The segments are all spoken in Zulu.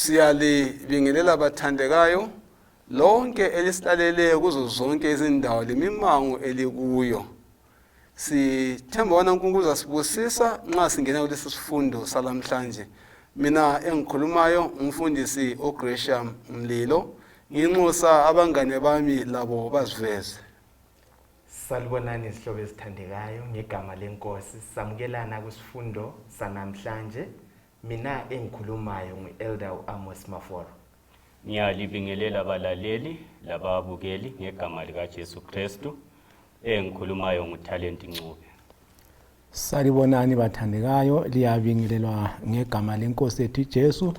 Siyalibingelela bathandekayo lonke elisilaleleyo kuzo zonke izindawo lemimango elikuyo. Sithemba wona uNkulunkulu uzasibusisa nxa singena kulesi sifundo salamhlanje. Mina engikhulumayo umfundisi uGresham Mlilo, nginxusa abangane bami labo baziveze. Salibonani izihlobo ezithandekayo ngegama lenkosi samukelana kusifundo sanamhlanje mina engikhulumayo ngu-Elder u-Amos Maforo. Ngiyalibingelela abalaleli lababukeli ngegama likaJesu Kristu. Engikhulumayo nguTalent Ncube. Salibonani bathandekayo, liyabingelelwa ngegama lenkosi yethu uJesu.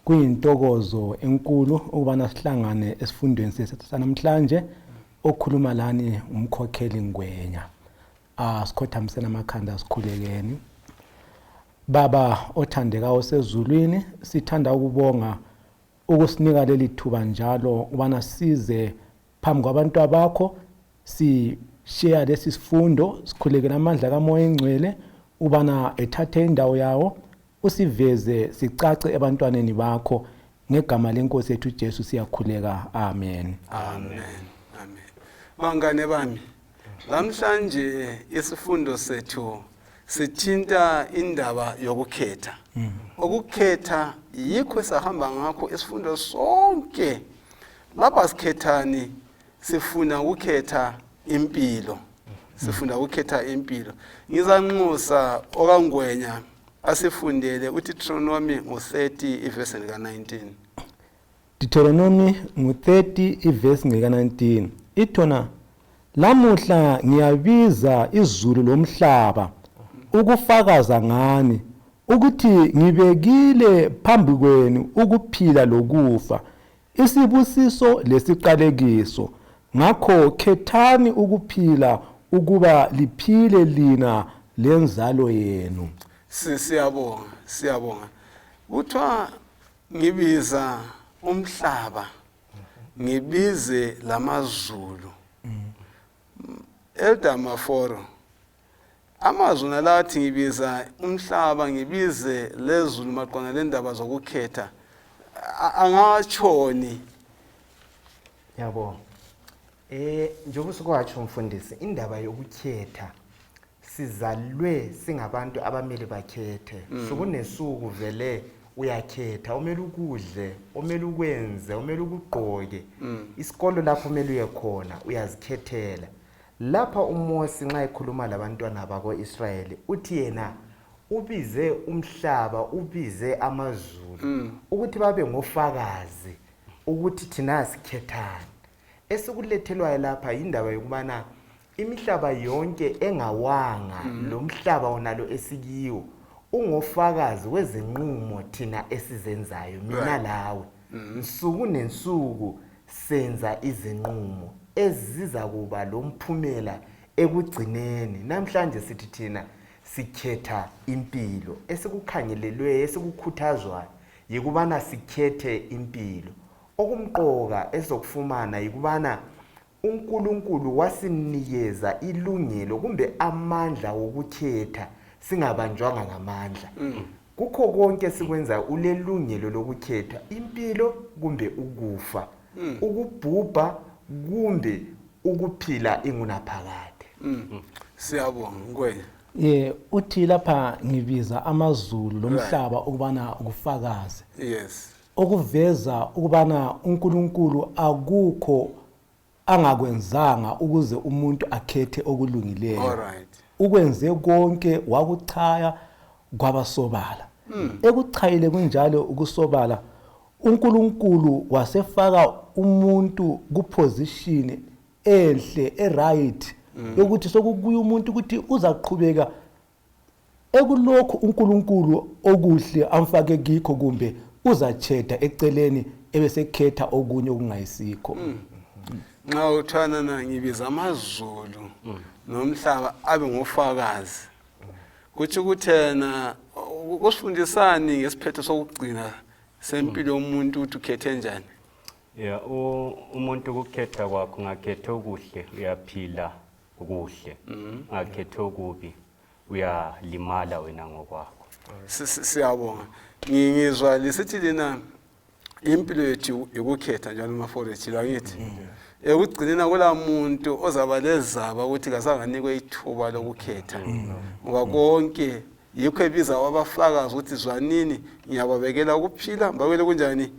Kuyintokozo enkulu ukubana sihlangane esifundweni sethu sanamhlanje. Okhuluma lani ngumkhokheli Ngwenya. Asikhothamiseni amakhanda sikhulekeni. Baba othandekayo osezulwini, sithanda ukubonga ukusinika leli thuba njalo ukubana size phambi kwabantu abakho sisheya lesi sifundo sikhulekela amandla kaMoya Engcwele ubana ethathe indawo yawo usiveze sicace ebantwaneni bakho ngegama lenkosi yethu Jesu siyakhuleka amen. Amen. Amen. Bangane bami, lamhlanje isifundo sethu sithinta indaba yokukhetha. Ukukhetha yikho esahamba ngakho isifundo sonke. Lapha sikhethani sifuna ukukhetha impilo. Sifuna ukukhetha impilo. Ngizanxusa okaNgwenya asifundele uDeuteronomy ngo-30 ivesi lika-19. Deuteronomy ngu-30 ivesi ngeka-19 ithona lamuhla ngiyabiza izulu lomhlaba ukufakaza ngani ukuthi ngibekile phambi kwenu ukuphila lokufa isibusiso lesiqalekiso ngakho khethani ukuphila ukuba liphile lina lenzalo yenu. Siyabonga, siyabonga. Kuthiwa ngibiza umhlaba ngibize lamazulu. Elder Maforo, amazwi nalathi ngibiza umhlaba ngibize lezulu maqondana lendaba zokukhetha angatshoni? Yabo. Njengoba usukatsho mfundisi, indaba yokukhetha sizalwe singabantu abamele bakhethe. Sukunesuku vele uyakhetha, umele ukudle, umele ukwenze, umele ukugqoke. Isikolo lapho umele uye khona uyazikhethela. Lapha uMosi nxa ekhuluma labantwana bako-Israyeli uthi yena ubize umhlaba, ubize amazulu ukuthi babe ngofakazi ukuthi thina sikhethani. Esikulethelwayo lapha yindaba yokubana imihlaba yonke engawanga lo mhlaba wonalo esikiwo ungofakazi wezinqumo thina esizenzayo mina lawe. Nsuku nensuku senza izinqumo eziza kuba lomphumela ekugcineni. Namhlanje sithi thina sikhetha impilo. Esikukhangelelweyo, esikukhuthazwayo yikubana sikhethe impilo. Okumqoka esizokufumana yikubana uNkulunkulu wasinikeza ilungelo kumbe amandla wokukhetha singabanjwanga ngamandla. Kukho konke sikwenzayo ulelungelo lokukhetha impilo kumbe ukufa, ukubhubha kumbe ukuphila ingunaphakade. Siyabonga Ngwenya. Uthi lapha ngibiza amazulu lomhlaba ukubana kufakaze. Yes. Okuveza ukubana uNkulunkulu akukho angakwenzanga ukuze umuntu akhethe okulungileyo. Alright. Ukwenze konke wakuchaya kwabasobala. Ekuchayile kunjalo ukusobala uNkulunkulu wasefaka umuntu kuposition enhle eright yokuthi sokukuya umuntu ukuthi uzaqhubeka ekulokhu uNkulunkulu okuhle amfake kikho kumbe uzacheda eceleni ebesekhetha okunye okungayisikho. Nxa uthwana na ngibiza amazulu nomhlaba abe ngofakazi. Kutsho ukuthi yena kusifundisani ngesiphetho sokugcina sempilo yomuntu ukuthi ukhethe njani? Ya, umuntu ukukhetha kwakho ungakhetha okuhle uyaphila kuhle, ungakhetha okubi uyalimala wena ngokwakho. Siyabonga. Ngizwa lisithi lina Impilo yethu yikukhetha njalo maforethi angithi ekugcineni akula muntu ozaba lezaba ukuthi kazanganikwe ithuba lokukhetha, ngoba konke yikho ebiza abafakazi ukuthi zwanini, ngiyababekela ukuphila, mbabekele kunjani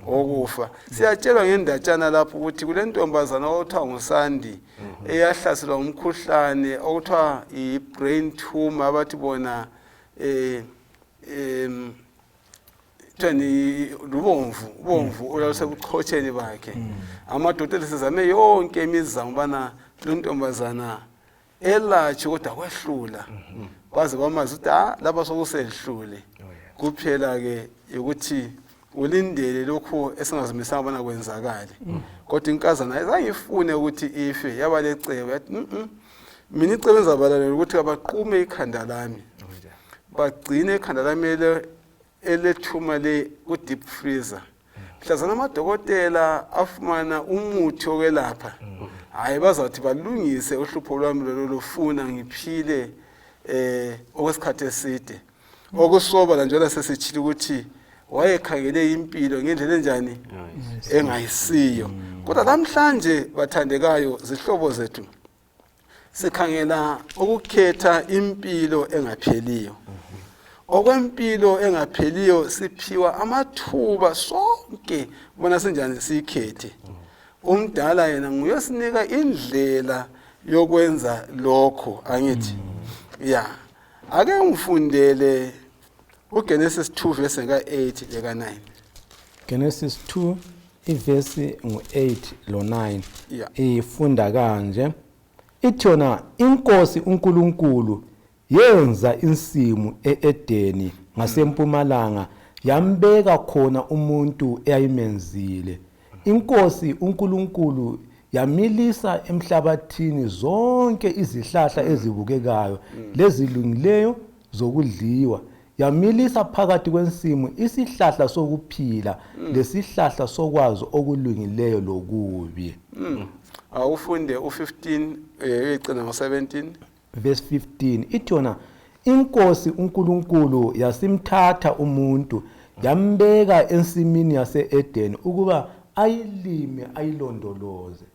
okufa. Siyatshelwa ngendatshana lapho ukuthi kule ntombazana okuthiwa nguSandi eyahlaselwa ngumkhuhlane okuthiwa i-brain tumor, abathi bona kuthiwa lubomvu ubomvu olwalusebuchotsheni bakhe. Amadokotela sizame yonke imizamo ubana lo ntombazana elatshwe, kodwa kwehlula, baze bamazi ukuthi ah, lapha sokusedlule. Kuphela-ke ukuthi ulindele lokhu esingazimisanga ubana kwenzakale. Kodwa inkazana ayizange ifune ukuthi ife, yaba lecebo, yathi mina icebo engizabalalela ukuthi abaqume ikhanda lami, bagcine ikhanda lami elethuma le ku-deep freezer, mhlazana amadokotela afumana umuthi wokwelapha, hhayi, bazawuthi balungise uhlupho lwami lolo lufuna ngiphile okwesikhathi eside. Okusobala njalo sesitshile ukuthi wayekhangele impilo ngendlela enjani engayisiyo. Kodwa namhlanje, bathandekayo zihlobo zethu, sikhangela ukukhetha impilo engapheliyo. Okwempilo engapheliyo siphiwa amathuba sonke bona sinjani siyikhethe. Umdala yena nguye osinika indlela yokwenza lokho, angithi? Ya, ake ngifundele uGenesis 2 verse ka-8 leka-9. Genesis 2 ivesi ngu-8 lo-9. Ifunda kanje, ithi yona, inkosi uNkulunkulu yenza insimu e-Edeni ngasempumalanga, yambeka khona umuntu eyayimenzile. Inkosi uNkulunkulu yamilisa emhlabathini zonke izihlahla ezibukekayo lezilungileyo zokudliwa, yamilisa phakathi kwensimu isihlahla sokuphila lesihlahla sokwazi okulungileyo lokubi. Awufunde u-15 uyegcina ngo-17. Verse 15 ithi yona, inkosi uNkulunkulu yasimthatha umuntu, yambeka ensimini yase-Edeni ukuba ayilime ayilondoloze.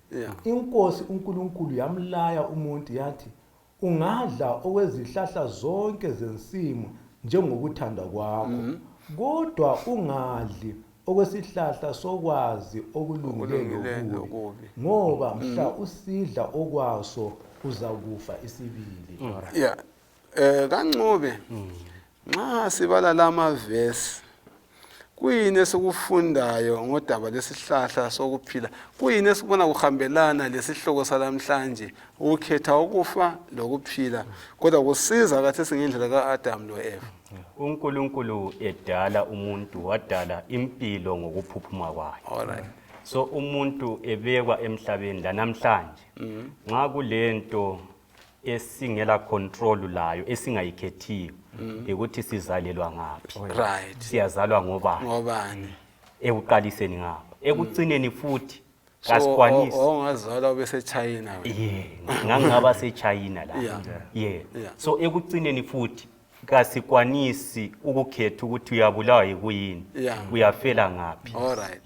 Inkosi uNkulunkulu yamlaya umuntu yathi, ungadla okwezihlahla zonke zensimu njengokuthanda kwakho, kodwa ungadli okwesihlahla sokwazi okulungileyo okulungileyo lokubi, lokubi, ngoba mhla usidla okwaso uzakufa isibili. Ya, kaNcube, nxa sibala lamavesi, kuyini esikufundayo ngodaba lesihlahla sokuphila? Kuyini esikubona kuhambelana lesihloko salamhlanje, ukukhetha ukufa lokuphila, kodwa kusiza kathesi ngendlela ka-Adamu lo-Eva? UNkulunkulu edala umuntu wadala impilo ngokuphuphuma kwayo. So umuntu ebekwa emhlabeni lanamhlanje, nxa kulento esingela control layo, esingayikhethiyo, ukuthi sizalelwa ngaphi, siyazalwa ngobani, ngobani, ekuqaliseni ngapha, ekucineni futhi So, kasikwanisi. Ongazalwa ubesechina wena. Ye, ngangingaba seChina la. So ekucineni futhi kasikwanisi ukukhetha ukuthi uyabulawa yikuyini, uyafela ngaphi,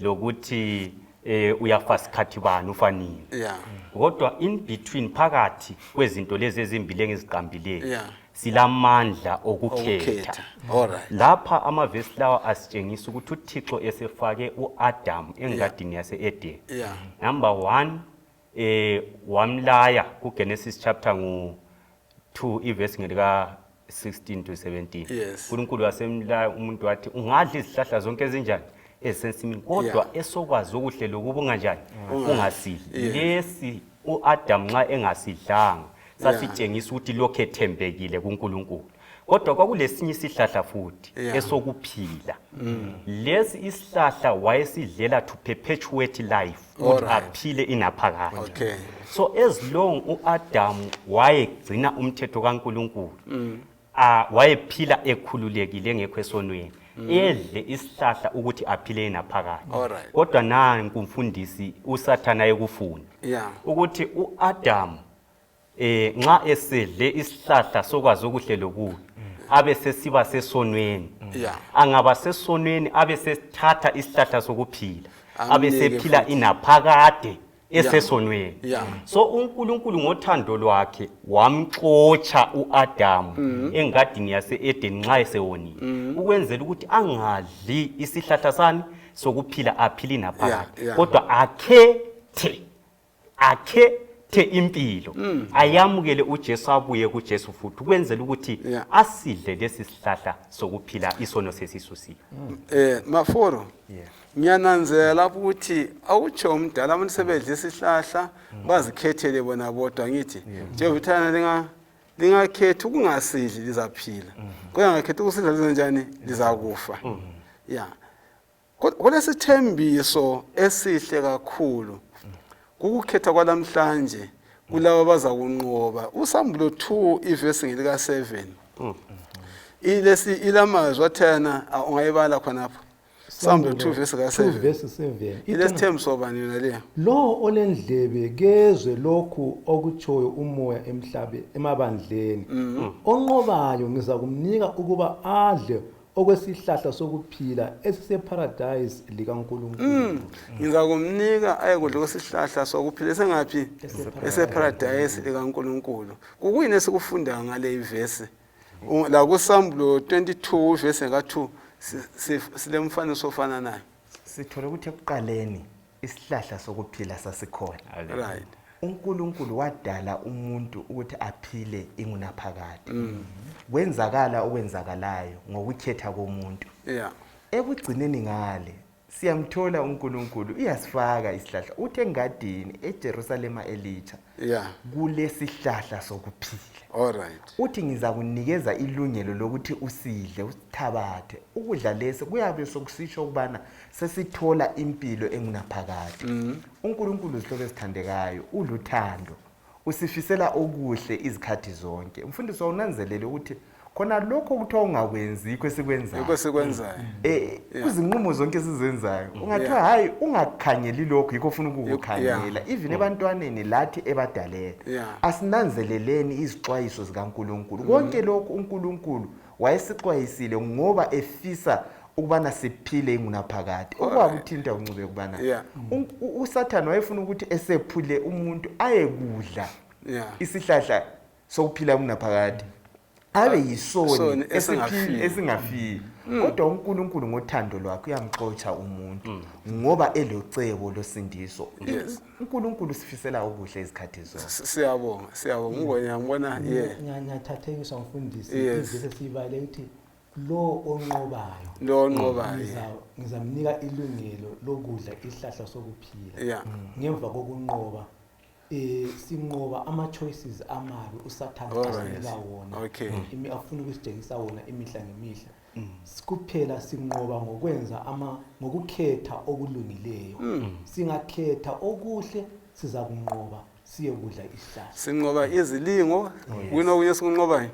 lokuthi uyafa sikhathi bani, ufanini. Kodwa in between, phakathi kwezinto lezi ezimbili engiziqambileyo, silamandla okukhetha. Okukhetha. Lapha amavesi lawa asitshengisa ukuthi uThixo esefake uAdam engadini yase-Eden, number 1, wamlaya kuGenesis chapter ngu 2 ivesi ngelika 16 to 17. uNkulunkulu wasemlaya umuntu wathi, ungadla izihlahla zonke ezinjani ezisensimini, kodwa esokwazi okuhle lokubi unganjani? Ungasidli. Lesi uAdam nxa engasidlanga sasitshengisa ukuthi lokhu ethembekile kuNkulunkulu. Kodwa kwakulesinye isihlahla futhi esokuphila. Lesi isihlahla wayesidlela to perpetuate life, ukuthi aphile inaphakade. So as long uAdam wayegcina umthetho kaNkulunkulu, wayephila ekhululekile engekho esonweni, edle isihlahla ukuthi aphile inaphakade. Kodwa nanku umfundisi uSathana ekufuna ukuthi uAdam nxa esedle isihlahla sokwazi okuhle lokubi, Abe sesiba sesonweni. Angaba sesonweni abe sesithatha isihlahla sokuphila, abe Amnike sephila futhi. Inaphakade esesonweni. So uNkulunkulu ngothando lwakhe wamxotsha uAdamu engadini yase-Eden nxa esewonile, ukwenzela ukuthi angadli isihlahla sani sokuphila, aphile inaphakade, kodwa akhethe impilo, ayamukele uJesu, abuye kuJesu futhi, ukwenzela ukuthi asidle lesi sihlahla sokuphila isono sesisusiwe. Maforo. Ngiyananzela lapho ukuthi awutsho umdala, abantu sebedla isihlahla bazikhethele bona bodwa, ngithi njengokuthana lingakhethi ukungasidli lizaphila, kodwa ngakhethi ukusidla lizenjani? Lizakufa. Ya, kulesithembiso esihle kakhulu kukukhetha kwalamhlanje kulabo abaza kunqoba. Usambulo 2 ivesi ngelika 7 ilesi ilamazwi athena, ungayibala khonapho, Sambulo 2 verse ka 2 7. Verse 7. Ilesithembiso bani yona leyo? Lo olendlebe kezwe lokhu okutshoyo umoya emhlabe emabandleni. Onqobayo ngiza kumnika ukuba adle okwesihlahla sokuphila esiseparadise likaNkulunkulu. Ngiza kumnika ayekudla kwesihlahla sokuphila esengaphi? Eseparadise likaNkulunkulu. Kukuyini esikufunda ngale ivesi? La kusambulo 22 verse ka2 silemfaniso ofananayo. Sithole ukuthi ekuqaleni isihlahla sokuphila sasikhona. UNkulunkulu wadala umuntu ukuthi aphile ingunaphakade. Kwenzakala okwenzakalayo ngokukhetha komuntu. Ekugcineni ngale siyamthola uNkulunkulu uyasifaka isihlahla, uthi engadini eJerusalema elitsha kulesihlahla sokuphila. All right. Uthi ngizakunikeza ilungelo lokuthi usidle, usithabathe ukudla lesi, kuyabe sokusitsho ukubana sesithola impilo engunaphakade. UNkulunkulu, zihlobo ezithandekayo, uluthando, usifisela okuhle izikhathi zonke. Mfundisi, wawunanzelele ukuthi khona lokho kuthiwa ungakwenzi yikho esikwenzayo? Yikho sikwenzayo. Kuzinqumo zonke esizenzayo ungathiwa hayi, ungakhangeli lokhu, yikho ofuna ukukukhangela, even ebantwaneni lathi ebadaleni. Asinanzeleleni izixwayiso zikaNkulunkulu. Konke lokhu uNkulunkulu wayesixwayisile ngoba efisa ukubana siphile ingunaphakade. Okwakuthinta uNcube ukubana uSathane wayefuna ukuthi esephule umuntu ayekudla isihlahla sokuphila kunaphakade, abe yisoni Soni esingafiki, esingafiyo. Esingafiki. Kodwa uNkulunkulu ngothando lwakhe uyamxotsha umuntu ngoba elocebo losindiso. UNkulunkulu sifisela okuhle izikhathi zonke. Siyabonga, siyabonga. Ungone ngiyambona, yeah. Ngiyathathekiswa mfundisi. Ivesi esiyibale ukuthi lo onqobayo Lo onqobayo. Ngizamnika ilungelo lokudla isihlahla sokuphila. Ngemva kokunqoba, sinqoba ama-choices amabi uSathane asinika wona. Afuna ukusitshengisa wona imihla ngemihla. Kuphela sinqoba ngokwenza ama ngokukhetha okulungileyo. Singakhetha okuhle siza kunqoba, siyekudla isihlahla. Sinqoba izilingo, kunokunye esikunqobayo?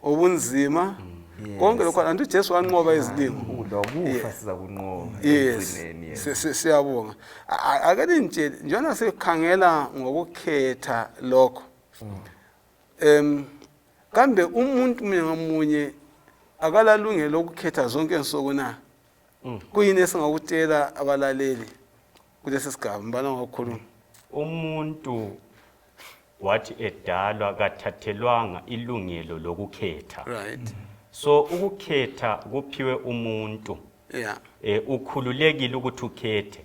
Ubunzima. Konke lokho anti uJesu wanqoba izilingo. Lokufa siza kunqoba ekugcineni, yes. Siyabonga. Ake ningitshele, njengoba sikhangela ngokukhetha lokho, kambe umuntu munye ngamunye akalalungelo lokukhetha zonke insuku na? Kuyini esingakutshela abalaleli kulesi sigaba? Mbana ngokukhuluma. Umuntu wathi edalwa kathathelwanga ilungelo lokukhetha. So ukukhetha kuphiwe umuntu. Ukhululekile ukuthi ukhethe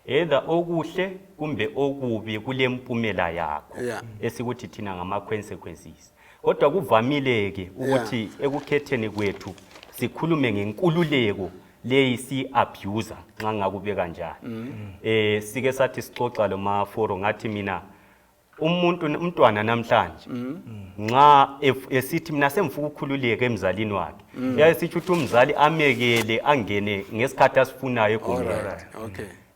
either okuhle kumbe okubi, kulempumela yakho esikuthi thina ngama consequences. Kodwa kuvamile ke ukuthi ekukhetheni kwethu sikhulume ngenkululeko leyi si abuser, nxa ngakubeka kanjani. Sike sathi sixoxa lo maforo, ngathi mina umuntu, umntwana namhlanje nxa esithi mina sengifuna ukukhululeka emzalini wakhe, yaye sitsho ukuthi umzali amekele angene ngesikhathi asifunayo egumeni.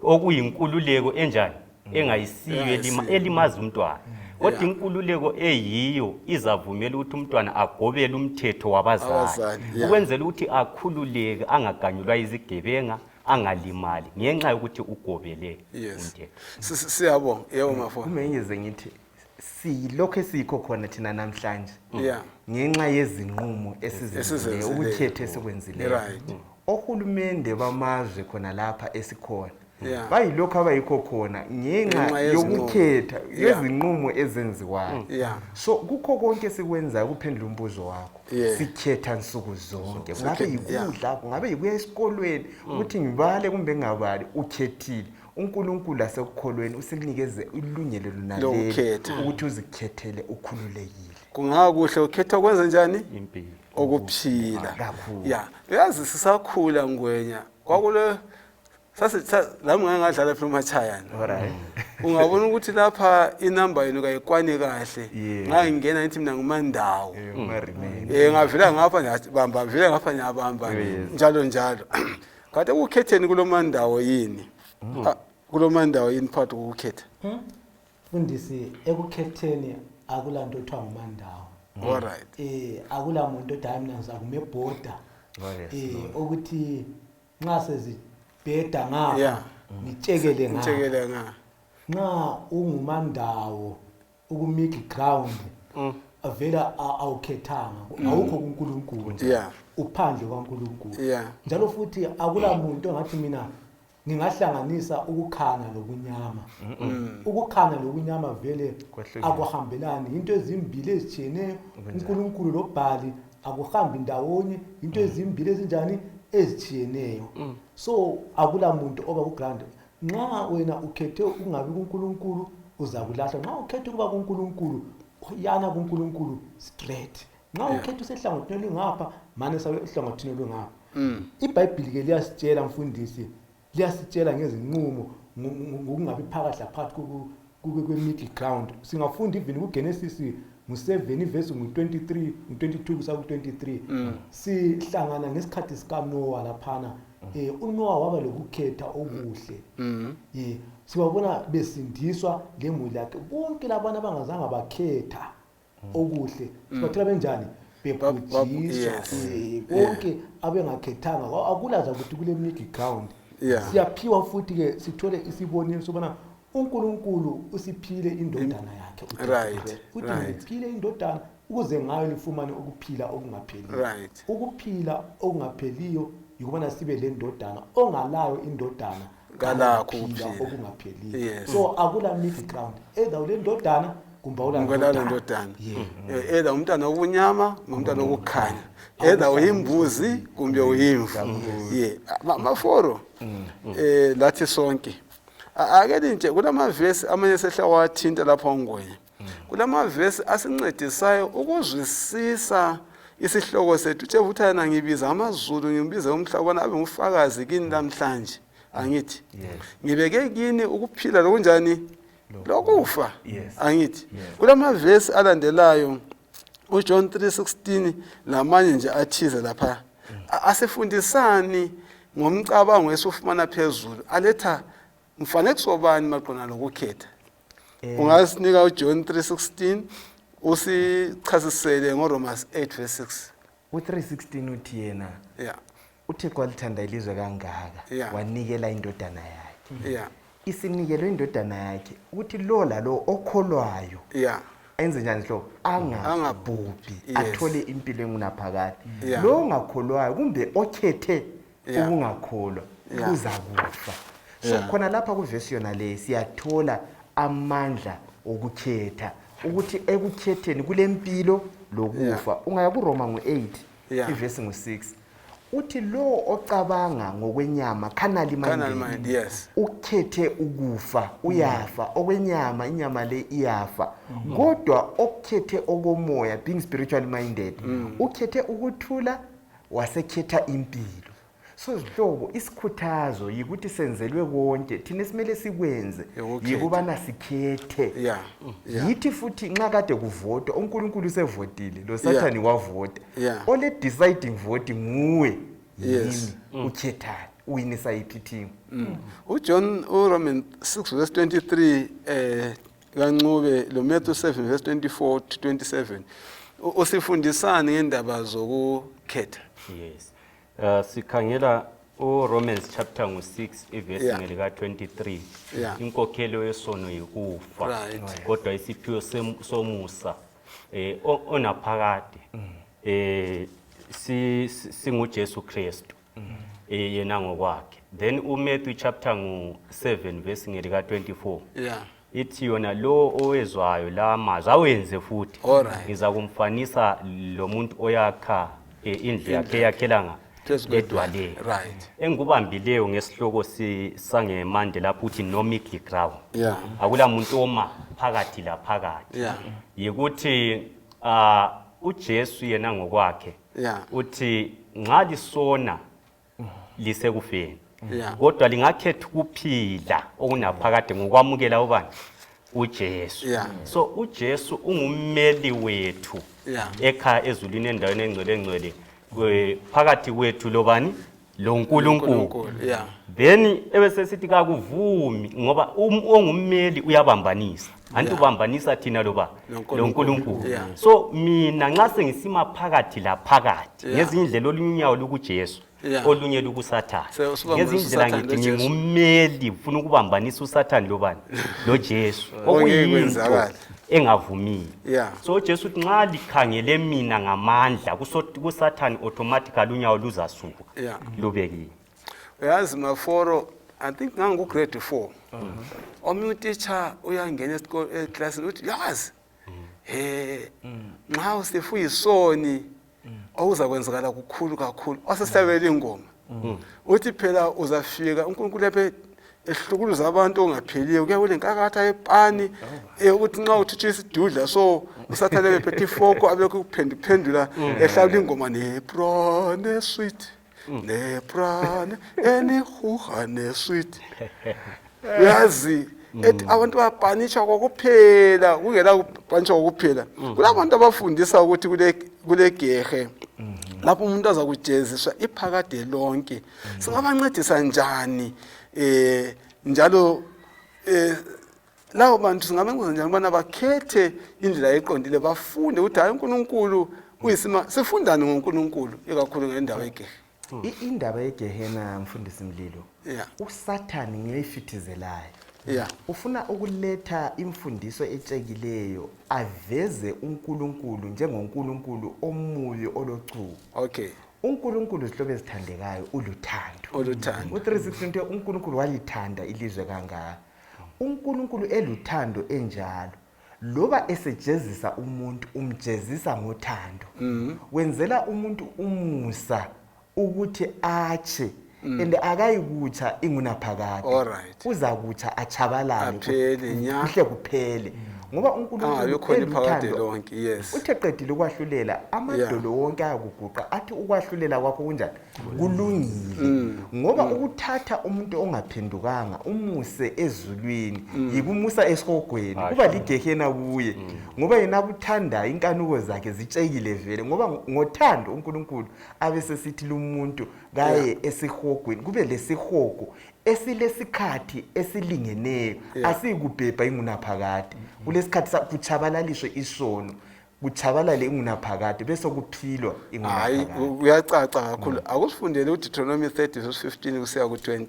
Okuyinkululeko enjani? Engayisiyo, Engayisiyo. Elimaza umntwana. Kodwa inkululeko eyiyo izavumela ukuthi umntwana agobele umthetho wabazali, Abazali, yeah. ukwenzela ukuthi akhululeke, angaganyulwa izigebenga, angalimali ngenxa yokuthi ugobele umthetho. Siyabonga. Yebo, mafo. Kumbe ngize ngithi Siyilokho esiyikho khona thina namhlanje Yeah. ngenxa yezinqumo esizenzileyo, Esizenzileyo. ukukhetha esikwenzileyo. Ohulumende bamazwe khona lapha esikhona bayilokhu abayikho khona ngenxa Ngenxa yezinqumo. yokukhetha, yezinqumo ezenziwayo. So kukho konke esikwenzayo, kuphendula umbuzo wakho, sikhetha nsuku zonke. Kungabe yikudla, kungabe yikuya esikolweni, ukuthi ngibale kumbe ngingabali, ukhethile. UNkulunkulu asekukholweni usinikeze ilungelo lonaleli Lokukhetha. ukuthi uzikhethele ukhululekile. Kungakuhle ukhetha ukwenza njani? Impilo. Ukuphila. Kakhulu. Ya, uyazi sisakhula Ngwenya, kwakule sasi lami ngake ngadlala phela umatshayana. Ungabona ukuthi lapha inamba yenu kayikwani kahle. Ngangingena ngithi mina ngumandawo. Uma-remain. Ngavela ngapha ngiyabamba, ngavela ngapha ngiyabamba. Njalo njalo. Kade ukukhetheni kulomandawo yini? Kulomandawo yini phakathi kokukhetha? Mfundisi, ekukhetheni akulanto othiwa ngumandawo. Akula muntu othi hayi mina ngizakume ebhoda. Ukuthi nxa sezibheda ngapha, ngitshekele ngapha. Ngitshekele ngapha. Nxa ungumandawo uku-middle ground, avela awukhethanga, awukho kuNkulunkulu. Uphandle kwaNkulunkulu. Njalo futhi akula muntu ongathi mina ngingahlanganisa ukukhanya lobunyama. Ukukhanya lobunyama vele Kwehlukile. akuhambelani, into ezimbili ezitshiyeneyo. Kunjalo. uNkulunkulu loBhali akuhambi ndawonye, into ezimbili ezinjani ezitshiyeneyo. So akula muntu oba ku-ground. Nxa wena ukhethe ukungabi kuNkulunkulu uzakulahla. Nxa ukhethe ukuba kuNkulunkulu, yana kuNkulunkulu straight. Nxa ukhethe usehlangothini olungapha, mane sabe ehlangothini olungapha. IBhayibhili ke liyasitshela mfundisi, liyasitshela ngezinqumo ngokungabi phakathi laphakathi kwe-middle ground. Singafunda even kuGenesis ngu-7 ivesi ngu-23, ngu-22 kusa ku-23. Sihlangana ngesikhathi sikaNoah laphana. uNoah waba lokukhetha okuhle. Sibabona besindiswa lemuli yakhe. Bonke labana abangazange bakhetha okuhle, sibathola benjani? Bebhujiswa. Bonke abengakhethanga, akulaza ukuthi kule middle ground. Siyaphiwa futhi ke sithole isibonelo sobana uNkulunkulu usiphile indodana yakhe, uJesu Kristu. Uthi ngiphile indodana ukuze ngayo lifumane ukuphila okungapheliyo. Ukuphila okungapheliyo yikubana sibe le ndodana, ongalayo indodana Kalakho ukuphila ukuphila. okungapheliyo. So akula middle ground, either ule ndodana kumbe awula Kumbe awula ndodana. ndodana. Either umntwana wobunyama, umntwana wokukhanya. Either uyimbuzi kumbe uyimvu. Maforo. Lathi sonke. Ake nje kulamavesi amanye sehla wathinta lapha uNgwenya. Kulamavesi asincedisayo ukuzwisisa isihloko sethu. Uthe futhi yena ngibiza amazulu, ngimbize umhlaba ubana abe ngufakazi kini namhlanje. Angithi? Ngibeke kini ukuphila lokunjani? Lokufa. Angithi? Kulamavesi alandelayo uJohn 3:16 lamanye nje athize lapha. Asifundisani ngomcabango esufumana phezulu aletha mfanekiso bani maqondana lokukhetha? Ungasinika uJohn 3:16 usichasisele ngoRomans 8 verse 6. U3:16 uthi yena uThixo walithanda ilizwe kangaka, wanikela indodana yakhe. Isinikelo indodana yakhe ukuthi lo lalo okholwayo enze njani hlobo? Angabhubhi, athole impilo engunaphakade. Lo ongakholwayo kumbe okhethe ukungakholwa uzakufa. So khona lapha kuvesi yona le siyathola amandla okukhetha, ukuthi ekukhetheni kulempilo lokufa. Ungaya kuRoma ngu-8, ivesi ngu-6, uthi lo ocabanga ngokwenyama, carnal minded, Carnal mind, yes. ukhethe ukufa, uyafa. Okwenyama, inyama le iyafa. Kodwa okhethe okomoya, being spiritually minded, ukhethe ukuthula, wasekhetha impilo. So zihlobo, isikhuthazo yikuthi senzelwe konke, thina esimele sikwenze Yokukhetha. yikubana sikhethe. Yithi futhi nxa kade kuvotwa, uNkulunkulu usevotile, lo Sathane wavota. Ole deciding vote nguwe, yimi, ukhethani, uwinisa yiphi team? uJohn uRoman 6 verse 23 kaNcube lo Matthew 7 verse 24 to 27 usifundisani ngendaba zokukhetha? Yes. Sikhangela URomans chapter ngu-6 ivesi ngelika-23. Inkokhelo yesono yikufa. Kodwa isiphiwo somusa onaphakade singuJesu Kristu yena ngokwakhe. Then uMatthew chapter ngu-7 verse ngelika-24. Ithi yona lo owezwayo la mazwi awenze futhi. Ngiza kumfanisa lo muntu oyakha indlu yakhe yakhelanga edwaleni. Engikubambileyo ngesihloko sangemande lapho uthi no middle ground. Akula muntu oma phakathi la phakathi. Yikuthi uJesu yena ngokwakhe uthi nxa lisona lisekufeni. Kodwa lingakhetha ukuphila okunaphakade ngokwamukela ubani? uJesu. So uJesu ungummeli wethu ekhaya ezulwini endaweni engcwele engcwele phakathi kwethu lobani? LoNkulunkulu. Then ebesesithi kakuvumi ngoba ongummeli uyabambanisa. Anti ubambanisa thina loba loNkulunkulu. So mina nxa sengisima phakathi la phakathi ngezinye indlela olunye unyawo lukuJesu olunye lukuSathane. Ngezinye indlela ngithi ngingummeli ufuna ukubambanisa uSathane lobani? LoJesu. Okuyinto engavumiyo. So uJesu uthi nxa likhangele mina ngamandla kuSathane automatically unyawo luzasuka lubekile. Uyazi Maforo, I think ngangu grade 4. Omunye utitsha uyangena eklasini uthi yazi nxa usefuyisoni okuzakwenzakala kukhulu kakhulu wasehlabela ingoma. Uthi phela uzafika uNkulunkulu laphe ehlukuluza abantu ongapheliyo kuyabe kulenkakatha yepani ukuthi nxa uthitsha isidudla so uSathane bephethe ifoko abekho ukuphenduphendula ehlabela ingoma neprane sweet neprane enihuha nesweet. Uyazi ethi abantu bayapanisha kokuphela kungela kupanisha kokuphela. Kulabantu abafundisa ukuthi kulegehe lapho umuntu azakujeziswa iphakade lonke. Singabancedisa njani njalo labo bantu singabancedisa njani ukubana bakhethe indlela eqondile bafunde ukuthi hayi uNkulunkulu uyisima. Sifundani ngoNkulunkulu ikakhulu ngendaba yegehe? Indaba yegehena mfundisi Mlilo, uSathane ngiyifithizelayo. Ufuna ukuletha imfundiso etshekileyo aveze uNkulunkulu njengoNkulunkulu omubi olochuku. uNkulunkulu zihlobo ezithandekayo uluthando. Oluthando. U316 uNkulunkulu walithanda ilizwe kangaka. uNkulunkulu eluthando enjalo. Loba esejezisa umuntu umjezisa ngothando. Wenzela umuntu umusa ukuthi atshe and akayikutsha ingunaphakade. Uzakutsha atshabalale kuhle kuphele. Ngoba uNkulunkulu eluthando uthe qedile ukwahlulela amadolo wonke ayakuguqa athi ukwahlulela kwakho kunjani? Kulungile. Ngoba ukuthatha umuntu ongaphendukanga umuse ezulwini yikumusa esihogweni kuba ligehena kuye. Ngoba yena akuthandayo inkanuko zakhe zitshekile vele. Ngoba ngothando uNkulunkulu abesesithi lumuntu kaye esihogweni kube lesihogo esilesikhathi esilingeneyo asikubhebha ingunaphakade. Kulesikhathi kutshabalaliswe isono kutshabalale ingunaphakade bese kuphilwa ingunaphakade. Hayi kuyacaca kakhulu. Akusifundele uDeuteronomy 30 verse 15 kusiya ku20.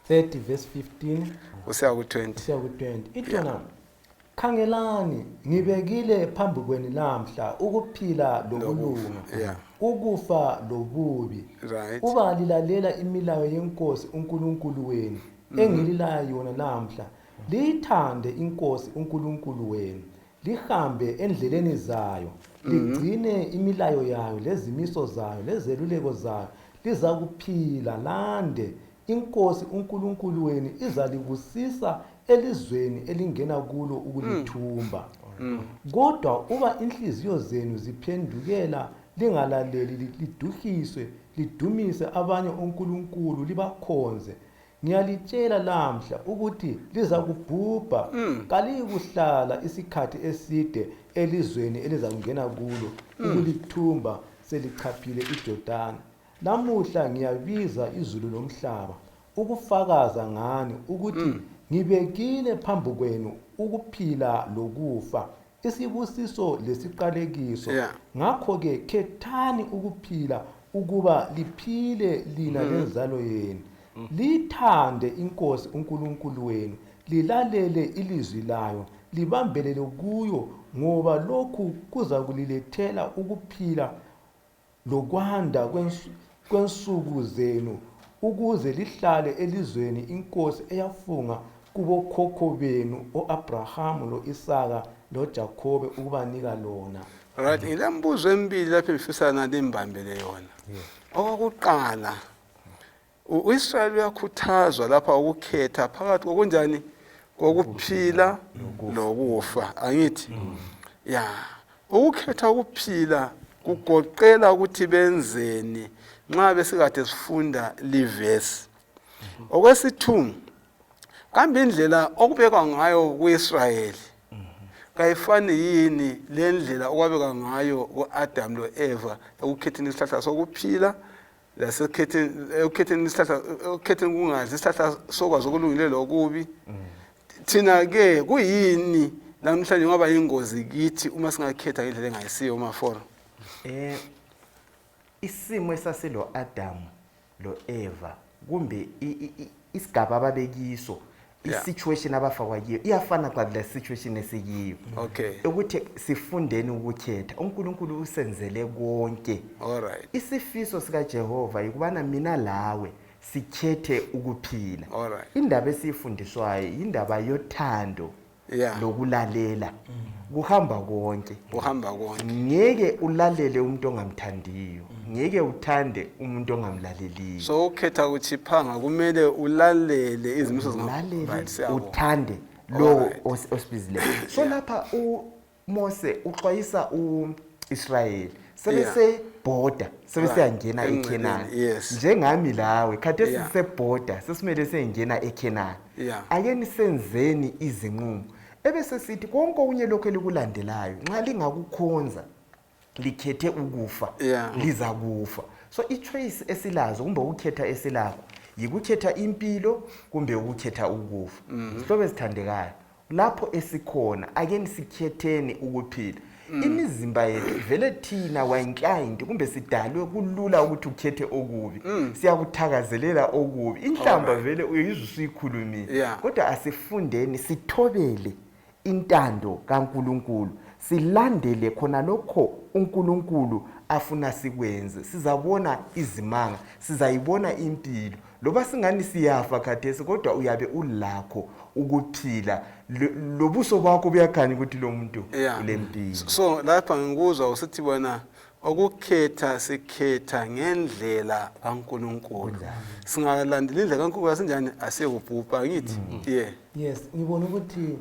30 verse 15 kusiya ku20. Kusiya ku20. Ithona khangelani ngibekile phambi kwenu lamhla ukuphila lokulunga ukufa lobubi. Uba lilalela imilayo yenkosi uNkulunkulu wenu engililaya yona lamhla liyithande inkosi uNkulunkulu wenu lihambe endleleni zayo ligcine imilayo yayo lezimiso zayo lezeluleko zayo lizakuphila lande. Inkosi uNkulunkulu wenu izalibusisa elizweni elingena kulo ukulithumba. Kodwa uba inhliziyo zenu ziphendukela lingalaleli liduhiswe lidumise abanye onkulunkulu libakhonze, ngiyalitshela lamhla ukuthi lizakubhubha kaliyikuhlala isikhathi eside elizweni elizakungena kulo ukulithumba selichaphile iJordani. Lamuhla ngiyabiza izulu lomhlaba ukufakaza ngani ukuthi ngibekile phambi kwenu ukuphila lokufa, isibusiso lesiqalekiso. Ngakho-ke khethani ukuphila ukuba liphile lina lenzalo yenu, lithande inkosi uNkulunkulu wenu, lilalele ilizwi layo, libambelele kuyo, ngoba lokhu kuza kulilethela ukuphila lokwanda kwensuku zenu, ukuze lihlale elizweni inkosi eyafunga kubokhokho benu oAbrahamu loIsaka loJakobe ukubanika lona. Right, ngilembuzo emibili lapho engifisa nalimbambele yona. Okokuqala, uIsrayeli uyakhuthazwa lapha ukukhetha phakathi kokunjani, kokuphila lokufa, angithi? Ya, ukukhetha ukuphila kugoqela ukuthi benzeni nxa besikade sifunda livesi. Okwesithu, kambe indlela okubekwa ngayo kuIsrayeli kayifani yini lendlela okwabekwa ngayo kuAdam loEva ekukhetheni isihlahla sokuphila ekukhetheni isihlahla, ekukhetheni kungadli isihlahla sokwazi okulungileyo lokubi? Thina ke kuyini namhlanje ngoba ingozi kithi uma singakhetha ngendlela engayisiyo, Maforo? Isimo esasilo Adam lo Eva kumbe isigaba ababekiso, i-situation abafakwa kiyo iyafana xa le situation esikiyo. Ukuthi sifundeni ukukhetha. UNkulunkulu usenzele konke. All right. Isifiso sikaJehova yikubana mina lawe sikhethe ukuphila. All right. Indaba esiyifundiswayo indaba yothando lokulalela. Kuhamba konke. Kuhamba konke. Ngeke ulalele umuntu ongamthandiyo. Ngeke uthande umuntu ongamlaleliyo. So ukhetha ukuchiphanga kumele ulalele izimiso ulalele, uthande lo osibizileyo. So lapha uMose uxwayisa uIsrayeli sebese border, sebesiyangena eKhenani. Njengami lawe khathesi sisebhoda, sesimele siyengena eKhenani. Ake nisenzeni izinqumo. Ebese sithi konke okunye lokho elikulandelayo nxa lingakukhonza likhethe ukufa, liza kufa. So i-choice esilazo kumbe ukukhetha esilakho yikukhetha impilo kumbe ukukhetha ukufa. Sihlobo ezithandekayo, lapho esikhona ake nisikhetheni ukuphila. Imizimba yethu vele thina we inclined kumbe sidalwe kulula ukuthi ukhethe okubi. Siyakuthakazelela okubi. Inhlamba vele uyizwa usuyikhulumile. Kodwa asifundeni sithobele intando kaNkulunkulu, silandele khona lokho uNkulunkulu afuna sikwenze. Sizabona izimanga, sizayibona impilo. Loba singani siyafa khathesi, kodwa uyabe ulakho ukuphila. Lobuso bakho buyakhanya ukuthi lo muntu ulempilo. So lapha ngikuzwa usithi bona ukukhetha sikhetha ngendlela kaNkulunkulu. Singalandeli indlela kaNkulunkulu asinjani, asikubhubha ngithi. Yeah. Yes, ngibona ukuthi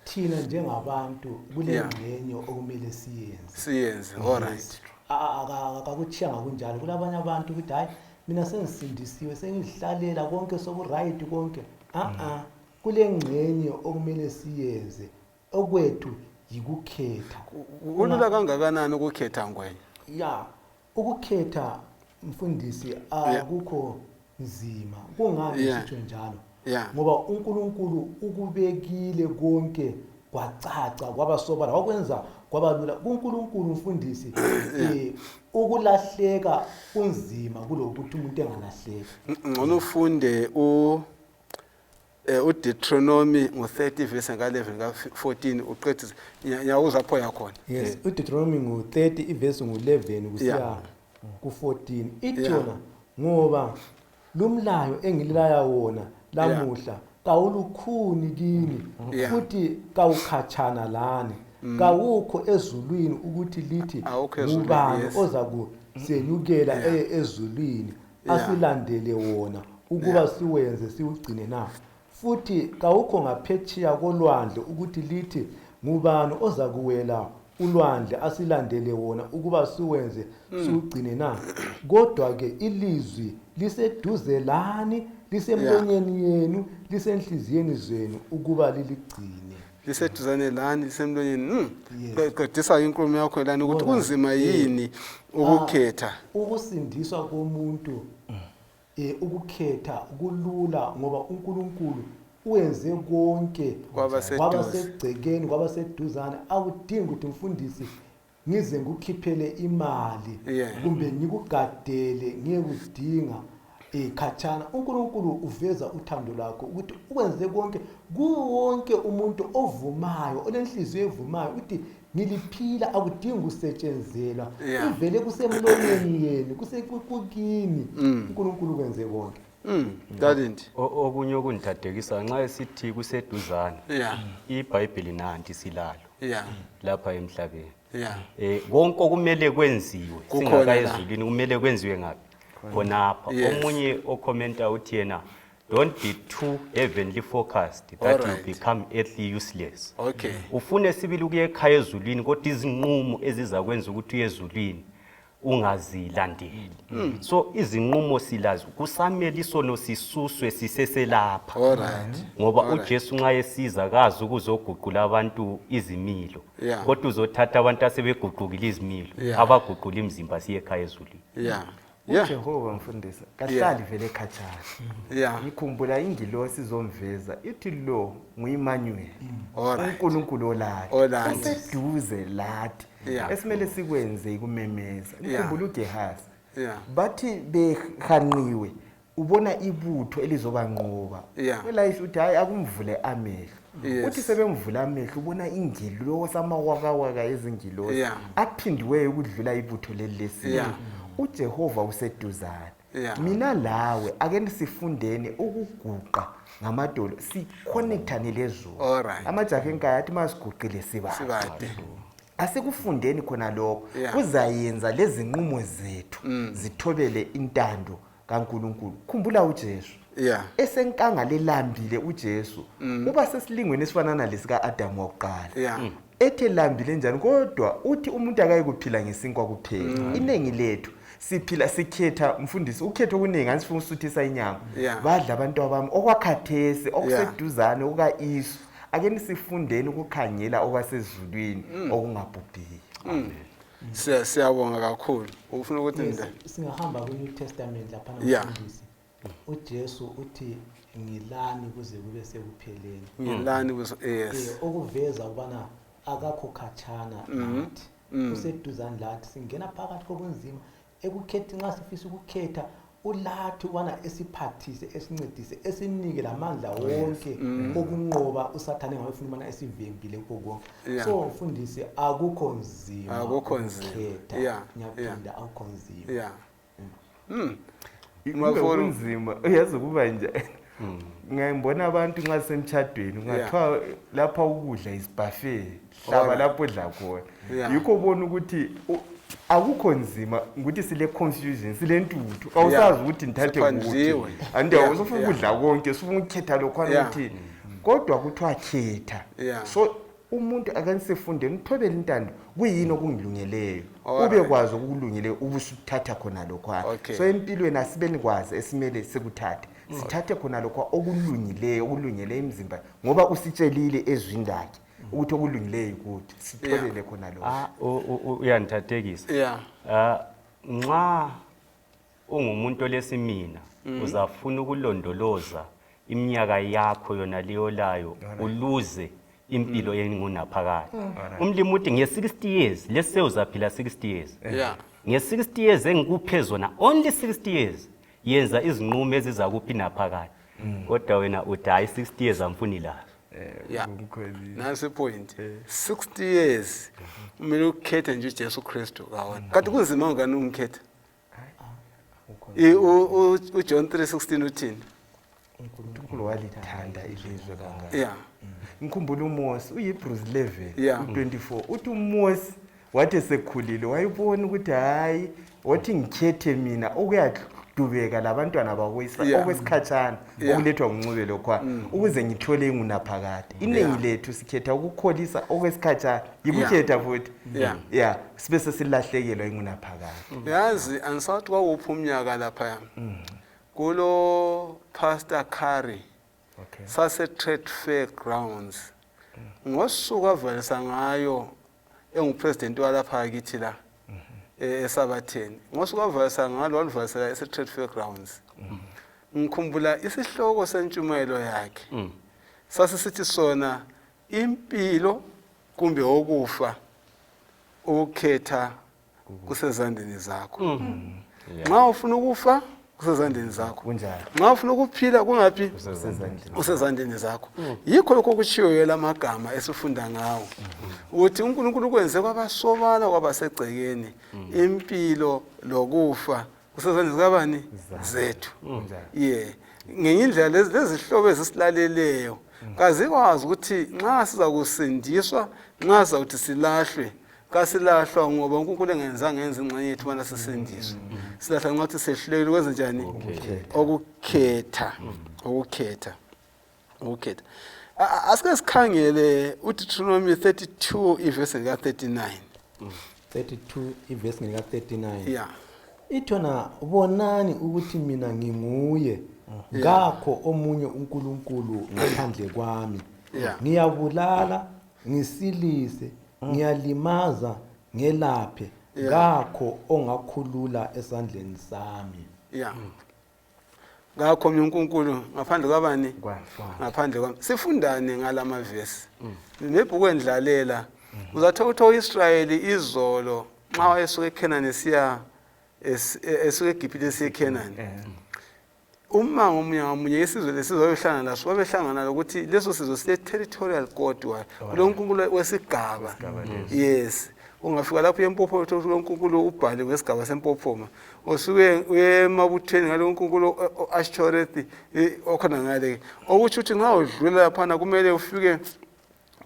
thina njengabantu kulengxenye okumele siyenze. Siyenze, all right. Akakuchiyanga kunjalo. Kulabanye abantu ukuthi hayi mina sengisindisiwe, sengihlalela konke soku right konke. Kulengxenye okumele siyenze. Okwethu yikukhetha. Kulula kangakanani ukukhetha, Ngwenya? Ya, ukukhetha mfundisi akukho nzima. Kungani sitsho njalo? Ngoba uNkulunkulu ukubekile konke kwacaca, kwaba sobala, wakwenza kwaba lula. KuNkulunkulu mfundisi ukulahleka kunzima kulokuthi umuntu engalahleki. Ngcono ufunde uDeuteronomy ngo-30 verse ka-11 ka-14 uqedise. Ngiyakuzwa pho yakhona. Yes, uDeuteronomy ngo-30 ivesi ngo-11 kusiya ku-14. Ithi yona, ngoba lumlayo engililaya wona lamuhla kawulukhuni kini, futhi kawukhatshana lani. Kawukho ezulwini ukuthi lithi Awukho ezulwini, ngubani oza kusenyukela eye ezulwini asilandele wona ukuba siwenze siwugcine na? Futhi kawukho ngaphetsheya kolwandle ukuthi lithi ngubani oza kuwela ulwandle asilandele wona ukuba siwenze siwugcine na? Kodwa ke ilizwi liseduze lani, lisemlonyeni yenu, lisenhliziyweni zenu ukuba liligcine. Liseduzane lani, lisemlonyeni. Qedisa inkulumo yakho lani ukuthi kunzima yini ukukhetha. Ukusindiswa komuntu, ukukhetha kulula ngoba uNkulunkulu uwenze konke Kwaba seduze. kwaba segcekeni, kwaba seduzane. Akudingi ukuthi mfundisi Ngize ngikukhiphele imali kumbe ngikugadele ngiyekudinga khatshana. UNkulunkulu uveza uthando lwakho ukuthi ukwenze konke kuwo wonke umuntu ovumayo, olenhliziyo evumayo ukuthi ngiliphila, akudingi kusetshenzelwa, ivele kusemlonyeni yenu, kusekukini. UNkulunkulu ukwenze konke. Talent. Okunye okungithathekisa nxa esithi kuseduzane, iBhayibheli nanti silalo lapha emhlabeni. Konke okumele kwenziwe Kukhona singaka la. ezulwini kumele kwenziwe ngaphi? Khonapha. Omunye okhomenta uthi yena, don't be too heavenly focused that you become earthly useless. Ufune sibili ukuya ekhaya ezulwini, kodwa izinqumo ezizakwenza ukuthi uye ezulwini ungazilandeli. So izinqumo silazo, kusamele isono sisuswe siseselapha. Ngoba uJesu nxa esiza kazi ukuzoguqula abantu izimilo. Kodwa uzothatha abantu asebeguqukile izimilo, abaguqula imizimba siye ekhaya ezulwini. UJehova mfundisi kahlali vele ekhatshana. Ngikhumbula ingilosi izomveza ithi lo nguEmmanuel. UNkulunkulu olathi. Olathi. Useduze lathi. Esimele sikwenze ikumemeza. Ngikhumbula uGehazi. Bathi behanqiwe ubona ibutho elizobanqoba. Elisha uthi hayi akumvule amehlo. Uthi sebemvula amehlo ubona ingilosi, amawakawaka ezingilosi aphindiweyo ukudlula ibutho leli lesizwe. uJehova useduzane. Mina lawe ake sifundeni ukuguqa ngamadolo, siconnectane lezulu. Amajaha enkaya athi masiguqile sibade. Sibade. Asikufundeni khona lokho. Kuzayenza lezinqumo zethu zithobele intando kaNkulunkulu. Khumbula uJesu. Esenkanga lelambile uJesu. Uba sesilingweni esifanana lesika Adam wakuqala. Ethe lambile njani, kodwa uthi umuntu akayikuphila ngesinkwa kuphela. Iningi lethu siphila sikhetha mfundisi, ukhetho okuningi angisifuna usuthisa inyama. Badla abantu abami okwakhathesi, okuseduzane okuka-Isu. Ake nisifundeni ukukhangela okwasezulwini okungabhubhiyo. Siyabonga kakhulu. Ufuna ukuthi Yes, nda? singahamba ku New Testament lapha mfundisi. uJesu uthi ngilani kuze kube sekupheleni. Ngilani kuze, yes. Okuveza ukubana akakho khatshana nathi. Useduzane lathi, singena phakathi kobunzima ekukhetha, nxa sifisa ukukhetha ulathi ukubana esiphathise, esincedise, esinike lamandla wonke okunqoba uSathane engabe efuna ukubana esivembile kukho konke. So mfundisi, akukho nzima Akukho nzima. ukukhetha. Ngiyaphinda, akukho nzima. Kube Mafolo. kunzima, uyazi ukuba nje. Ngiyambona abantu nxa semtshadweni, ungathiwa lapha ukudla is buffet, hlaba lapho odla khona. Yikho ubona ukuthi akukho nzima ukuthi sile confusion, sile ntuthu. Awusazi ukuthi ngithathe kuphi. Siphanjiwe. Anti awusufuna ukudla konke, usufuna ukukhetha lokhwana ukuthi kodwa kuthiwa khetha. So umuntu akanisifundeni uthobele intando, kuyini okungilungeleyo? Ube kwazi okukulungeleyo ubusuthatha khona lokhwana. So empilweni asibeni kwazi esimele sikuthathe. Sithathe khona lokho okulungileyo, okulungele imizimba, ngoba usitshelile ezwini lakhe ukuthi okulungileyo yikuthi sitholele khona lokho. Uyangithathekisa. Nxa ungumuntu olesimina, uzafuna ukulondoloza iminyaka yakho yona leyo layo, uluze impilo engunaphakade. Umlimi uthi nge-60 years, let's say uzaphila 60 years. Nge-60 years engikuphe zona, only 60 years, yenza izinqumo ezizakuphi naphakade. Kodwa wena uthi hayi 60 years angifuni lazo. Nansi point. 60 years kumele ukhethe nje uJesu Kristu kawona. Kanti kunzima kangakanani ukumkhetha? uJohn 3:16 uthini? uNkulunkulu walithanda ilizwe kangaka. Ngikhumbula uMose, uHebrews 11, u24. Uthi uMose wathi esekhulile wayibona ukuthi hayi, wathi ngikhethe mina ukuyadubeka labantwana bakoIsrayeli okwesikhatshana okulethwa nguNcube lokhwa ukuze ngithole ingunaphakade. Iningi lethu sikhetha ukukholisa okwesikhatshana, yikukhetha futhi. Sibe sesilahlekelwa ingunaphakade. Yazi angisathi kwawuphi umnyaka lapha. Kulo Pastor Curry. Sase Trade Fair Grounds. Ngosuku avalisa ngayo engupresident walapha kithi la eSabatheni. Ngosuku avalisa ngalo waluvalisela ese Trade Fair Grounds. Ngikhumbula isihloko sentshumayelo yakhe. Sasisithi sona impilo kumbe ukufa. Ukukhetha kusezandleni zakho. Nxa ufuna ukufa kusezandleni zakho. Kunjalo. Nxa ufuna ukuphila kungaphi? Kusezandleni. Kusezandleni zakho. Yikho lokho okutshiwoyo lamagama esifunda ngawo. Ukuthi uNkulunkulu ukwenze kwabasobala kwabasegcekeni impilo lokufa kusezandleni zikabani? Zethu. Yeah. Ngenye indlela lezi lezihlobo ezisilaleleyo kazikwazi ukuthi nxa sizakusindiswa, nxa sizakuthi silahlwe, kasilahlwa ngoba uNkulunkulu engenzanga enze ingxenye yethu ubana sisindiswe. Silahlwa nxa ukuthi sehlulekile ukwenza njani? Ukukhetha. Ukukhetha. Ukukhetha. Asike sikhangele uDeuteronomy 32 ivesi lika 39. 32 ivesi lika 39. Yeah. Ithona bonani ukuthi mina nginguye, kakho omunye uNkulunkulu ngaphandle kwami. Ngiyabulala, ngisilise, ngiyalimaza, ngelaphe, kakho ongakhulula esandleni sami. Yeah. Kakho omunye uNkulunkulu ngaphandle kwabani? Ngaphandle kwami. Sifundane ngalamavesi. Nebhuku endlalela uzathola ukuthi uIsrayeli izolo nxa wayesuka eKhenani esiya esuka eGibhithe esiya eKhenani. Uma ngomunye ngamunye isizwe lesizwe babehlangana laso, babehlangana lokuthi leso sizwe sile territorial god wayo, kuloNkulunkulu wesigaba. Yes. Ungafika lapho empophoma uthola ukuthi uNkulunkulu ubhali wesigaba sempophoma. Usuke uye emabuthweni ngalo uNkulunkulu Ashtoreth okhona ngale. Okutsho ukuthi nxa udlula laphana kumele ufike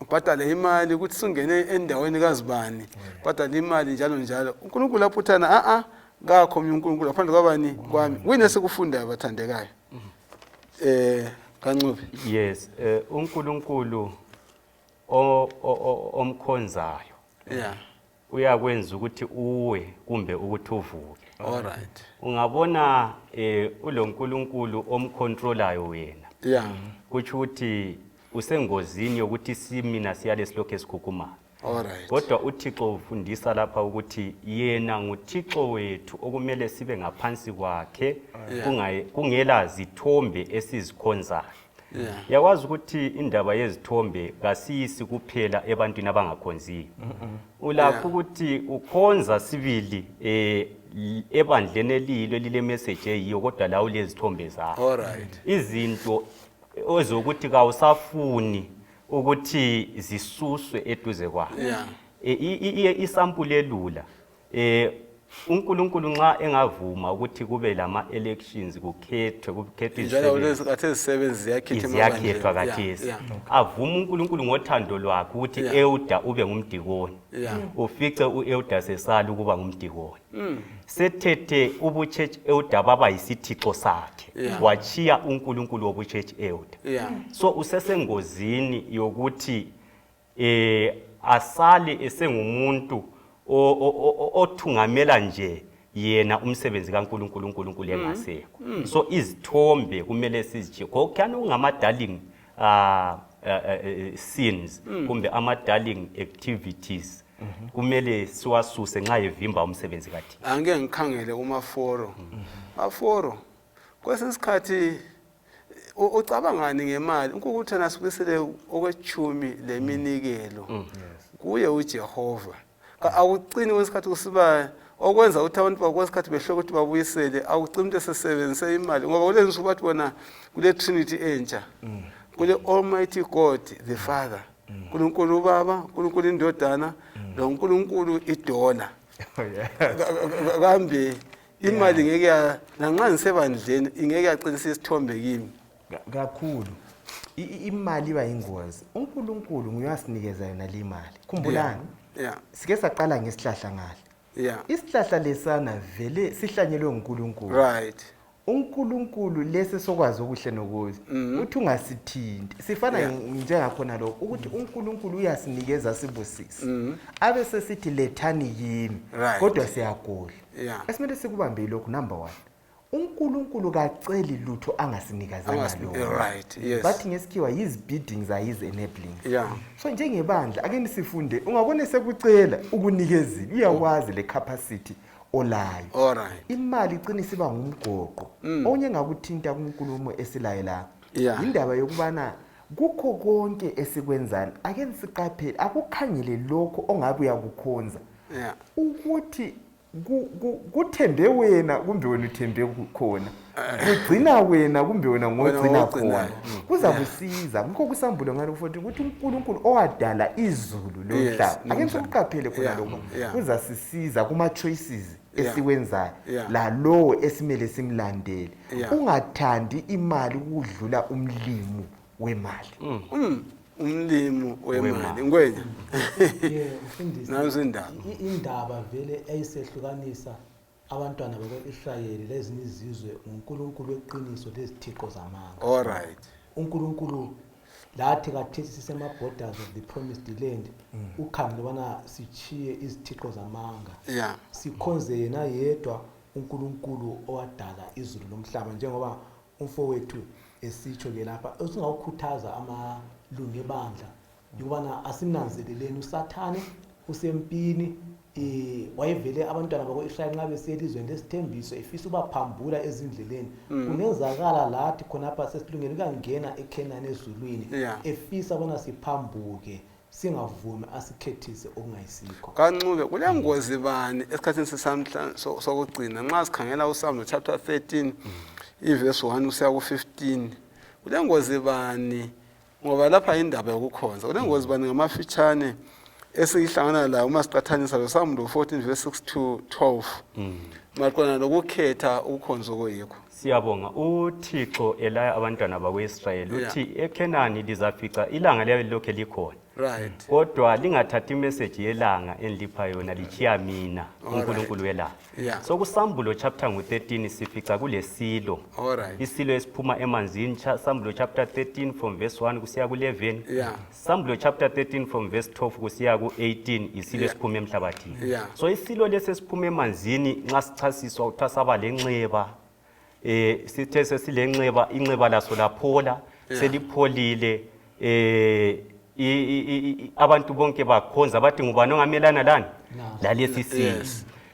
ubhadale imali ukuthi sungene endaweni kazibani, ubhadale imali njalo njalo. uNkulunkulu lapho uthana a a kakho omunye uNkulunkulu ngaphandle kwabani? Kwami. Kuyini esikufundayo bathandekayo? KaNcube. Yes, uNkulunkulu omkhonzayo. Yeah. Uyakwenza ukuthi uwe kumbe ukuthi uvuke. All right. Ungabona uloNkulunkulu omcontrolayo wena. Yeah. Kutsho ukuthi usengozini yokuthi simina siyale silokhu esikhukhumala. All right. Kodwa uThixo ufundisa lapha ukuthi yena nguThixo wethu okumele sibe ngaphansi kwakhe, kungela zithombe esizikhonzayo. Yeah. Yakwazi ukuthi indaba yezithombe kasiyisi kuphela ebantwini abangakhonziyo. Ulakho ukuthi ukhonza sibili ebandleni eliyilo elile message eyiyo, kodwa la ulezithombe zakho. All right. Izinto ezokuthi kawusafuni ukuthi zisuswe eduze kwakho. Yeah. Isampuli elula. uNkulunkulu nxa engavuma ukuthi kube lama elections kukhethwe, kukhethwe Njalo izisebenzi. kulezi khathi izisebenzi ziyakhethwa Ziyakhethwa emabandleni. khathesi. Yeah, yeah. Avuma uNkulunkulu ngothando lwakhe ukuthi Yeah. Elder ube ngumdikoni. Yeah. Ufice uElder sesala ukuba ngumdikoni. Sethethe ubuchurch elder baba yisithixo sakhe. Yeah. Wachiya uNkulunkulu wobuchurch elder. Yeah. So usesengozini yokuthi asale esengumuntu othungamela nje yena umsebenzi kaNkulunkulu, uNkulunkulu engasekho. So izithombe kumele sizitshiye. Kokhana kungama darling, sins kumbe ama darling activities kumele siwasuse nxa evimba umsebenzi kaThixo. Angeke ngikhangele kumaforo. Maforo kwesinye isikhathi ucabangani ngemali? uNkulunkulu thina sibuyisele okwechumi leminikelo kuye uJehova. Awucini kwesikhathi kusiba okwenza ukuthi abantu bakwesikhathi behloke ukuthi babuyisele, awucini umuntu esesebenzise imali, ngoba kulezi nsuku bathi bona kule Trinity entsha, kule Almighty God the Father, uNkulunkulu uBaba, uNkulunkulu iNdodana, loNkulunkulu iDola. Kambe imali ngeke ya, nanxa ngisebandleni ingeke yaqinisa isithombe kimi. Kakhulu. Imali iba yingozi. uNkulunkulu nguye owasinikeza yona le imali. Khumbulani. Yeah. Sike saqala ngesihlahla ngale. Yeah. Isihlahla lesana vele sihlanyelwe nguNkulunkulu. Right. uNkulunkulu lesi sokwazi okuhle nokubi. Uthi ungasithinti. Sifana njengakhona lokho ukuthi uNkulunkulu uyasinikeza sibusise. Abe sesithi lethani kimi. Right. Kodwa siyagula. Yeah. Esimele sikubambe lokhu number 1. uNkulunkulu kaceli lutho angasinikazanga lona. Right, yes. Bathi ngesikhiwa his biddings are his enablings. Yeah. So njengebandla ake nisifunde, ungabona sekucela ukunikezile, uyakwazi le capacity olayo. All right. Imali igcina isiba ngumgoqo. Okunye engakuthinta kunkulumo esilayo la. Yeah. Indaba yokubana kukho konke esikwenzayo, ake nisiqaphele, akukhangele lokho ongabe uyakukhonza. Ukuthi kuthembe wena kumbe wena uthembe khona, kugcina wena kumbe wena ngogcina khona, kuzakusiza. Ngikho kusambulo ngalo futhi ukuthi uNkulunkulu owadala izulu lomhlaba, ake sikuqaphele khona lokho, kuzasisiza kuma choices esiwenzayo lalowo esimele simlandele. Ungathandi imali ukudlula umlimi wemali. Umlimi wemali ngwenya. Mfundisi, nansi indaba. Indaba vele eyisehlukanisa abantwana bakwa-Israyeli lezinye izizwe nguNkulunkulu weqiniso lezithixo zamanga. All right. uNkulunkulu lathi kathesi sisema-borders of the promised land, ukhangele ubana sitshiye izithixo zamanga, sikhonze yena yedwa uNkulunkulu owadala izulu lomhlaba, njengoba umfowethu esitsho ke lapha. Esingawukhuthaza amalungu ebandla ukubana asinanzeleleni uSathane usempini. Wayevele abantwana bako-Israyeli nxa besiya elizweni lesithembiso efisa ubaphambula ezindleleni. Kungenzakala lathi khonapha sesilungele ukuyangena eKhenani ezulwini, efisa bona siphambuke, singavumi asikhethise okungayisikho. Kancube, kulengozi bani esikhathini sokugcina nxa sikhangela uSamlo chapter 13 ivesi 1 kusiya ku-15? Kulengozi bani? Ngoba lapha indaba yokukhonza, kulengozi bani ngamafitshane esiyihlangana layo uma siqathanisa lo Samlo 14 verse 6 to 12 maqondana lokukhetha ukukhonza okuyikho? Siyabonga. uThixo elaya abantwana bakwa-Israyeli uthi eKhenani lizafica ilanga liyabe lilokhe likhona, kodwa lingathathi imeseji yelanga enilipha yona, lichiya mina uNkulunkulu welanga. So kusambulo chapter ngu-13 sifica kulesilo, isilo esiphuma emanzini. Sambulo chapter 13 from verse 1 kusiya ku-11. Sambulo chapter 13 from verse 12 kusiya ku-18, isilo esiphuma emhlabathini. So isilo lesi esiphuma emanzini, nxa sichasiswa kuthiwa saba lenxeba, sithe sesilenxeba, inxeba laso laphola. Selipholile, abantu bonke bakhonza, bathi ngubani ongamelana lani lalesi silo?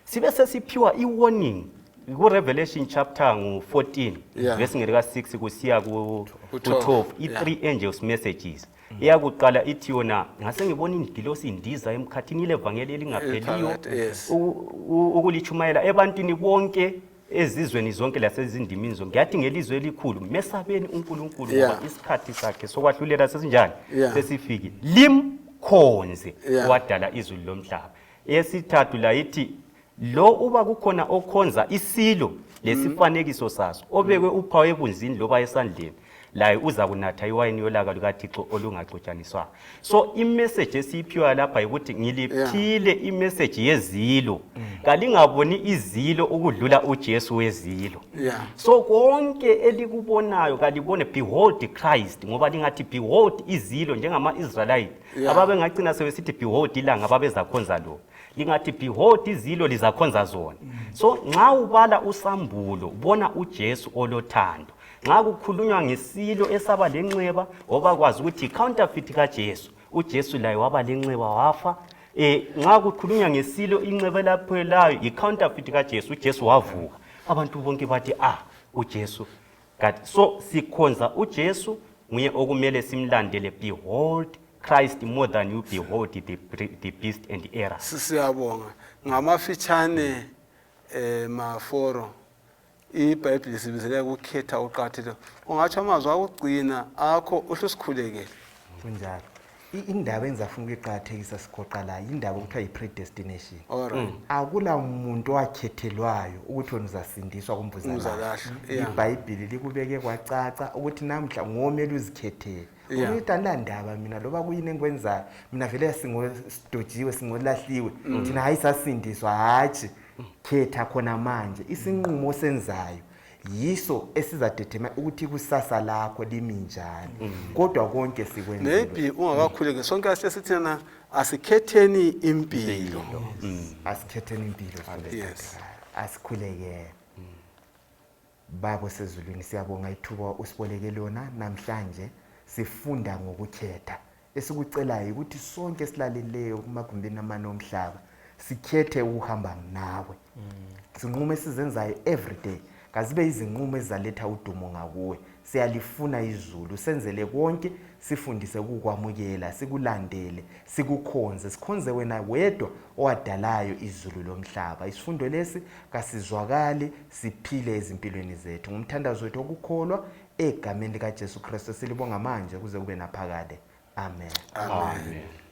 Sibe sesiphiwa i-warning ku-Revelation chapter ngu-14 verse ngelika-6 kusiya ku-12, i-three angels messages. Iyakuqala ithi yona, ngase ngibona ingilosi indiza emkhathini ilevangeli elingapheliyo ukulitshumayela ebantwini bonke, ezizweni zonke lasezindimini zonke. Yathi ngelizwe elikhulu, mesabeni uNkulunkulu, ngoba isikhathi sakhe sokwahlulela sesinjani? Sesifikile. Limkhonze owadala izulu lomhlaba. Eyesithathu la ithi, lo uba kukhona okhonza isilo lesifanekiso saso, obekwe uphawu ebunzini loba esandleni, laye uza kunatha iwayini yolaka lukaThixo olungaxutshaniswanga. So imeseji esiyiphiwa lapha yikuthi ngiliphile imeseji yezilo, kalingaboni izilo ukudlula uJesu wezilo. So konke elikubonayo kalibone behold Christ, ngoba lingathi behold izilo njengama-Israelite ababengacina sebesithi behold ilanga, babezakhonza lo. Lingathi behold izilo, lizakhonza zona. So nxa ubala usambulo, bona uJesu olothando. Nxa kukhulunywa ngesilo esaba lenxeba, wabakwazi ukuthi counterfeit kaJesu, uJesu laye waba lenxeba wafa. Nxa kukhulunywa ngesilo inxeba elaphelayo yi-counterfeit kaJesu, uJesu wavuka, abantu bonke bathi ah, uJesu kati. So sikhonza uJesu, nguye okumele simlandele. Behold Christ more than you behold the beast and the error. Siyabonga ngamafitshane, maforo. iBhayibhili sibizele ukukhetha uqathileyo. Ungatsho amazwi akugcina akho, uhle usikhulekele. Kunjalo. Indaba engizafuna ukuyiqakathekisa sigoqa la indaba okuthiwa yi-predestination. Akula muntu owakhethelwayo ukuthi wena uzasindiswa kumbe uzalahlwa. Uzalahlwa. IBhayibhili likubeke kwacaca ukuthi namhla ngomele uzikhethele. Ukuthi andilandaba mina loba kuyini engikwenzayo, mina vele sidojiwe, singolahliwe, thina hayi sasindiswa. Hatshi, khetha khona manje. Isinqumo osenzayo yiso esizadethema ukuthi kusasa lakho limi njani, kodwa konke sikwenziwe. Maybe ungakakhuleki, sonke asesithina asikhetheni impilo. Asikhetheni impilo. Asikhulekele. Baba sezulwini, siyabonga ithuba usiboleke lona namhlanje sifunda ngokukhetha. Esikucelayo ukuthi sonke silaleleyo kumagumbini amane omhlaba sikhethe ukuhamba nawe. Sinqumo esizenzayo every day kazibe izinqumo ezizaletha udumo ngakuwe. Siyalifuna izulu, senzele konke. Sifundise ukukwamukela, sikulandele, sikukhonze, sikhonze wena wedwa owadalayo izulu lomhlaba. Isifundo lesi kasizwakali, siphile ezimpilweni zethu. Ngumthandazo wethu wokukholwa egameni likaJesu Kristu silibonga manje kuze kube naphakade. Amen. Amen.